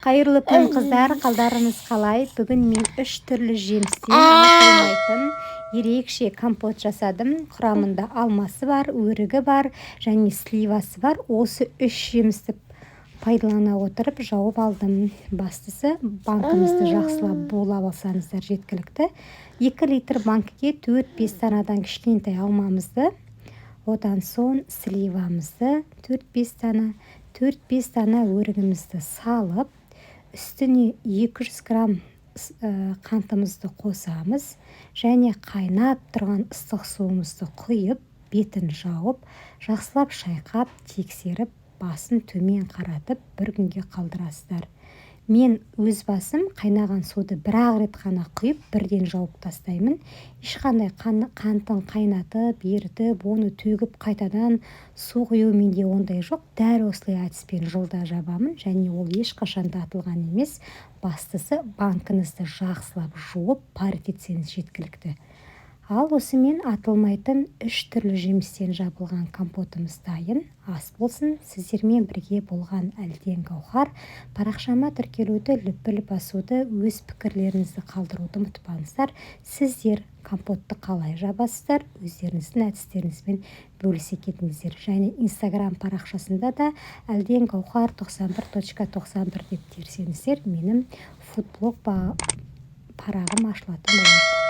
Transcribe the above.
Қайырлы күн, қыздар! Қалдарыңыз қалай? Бүгін мен үш түрлі жемістен атылмайтын ерекше компот жасадым. Құрамында алмасы бар, өрігі бар және сливасы бар. Осы үш жемісті пайдалана отырып жауып алдым. Бастысы, банкімізді жақсылап булап алсаңыздар, жеткілікті. 2 литр банкіге 4-5 данадан кішкентай алмамызды, одан соң сливамызды 4-5 дана, 4-5 дана өрігімізді салып, үстіне 200 грамм қантымызды қосамыз және қайнап тұрған ыстық суымызды құйып, бетін жауып, жақсылап шайқап, тексеріп, басын төмен қаратып, бір күнге қалдырасыздар. Мен өз басым қайнаған суды бір-ақ рет қана құйып, бірден жауып тастаймын. Ешқандай қантын қайнатып, ерітіп, оны төгіп, қайтадан су құю менде ондай жоқ. Дәл осылай әдіспен жылда жабамын және ол ешқашан да атылған емес. Бастысы, банкіңізді жақсылап жуып, парить етсеңіз, жеткілікті. Ал осымен атылмайтын үш түрлі жемістен жабылған компотымыз дайын. Ас болсын! Сіздермен бірге болған Әлден Гауһар. Парақшама тіркелуді, лүпіл басуды, өз пікірлеріңізді қалдыруды ұмытпаңыздар. Сіздер компотты қалай жабасыздар? Өздеріңіздің әдістеріңізбен бөлісе кетіңіздер. Және Инстаграм парақшасында да Әлден Гауһар 91.91 деп терсеңіздер, менің фудблог парағым ашылатын болады.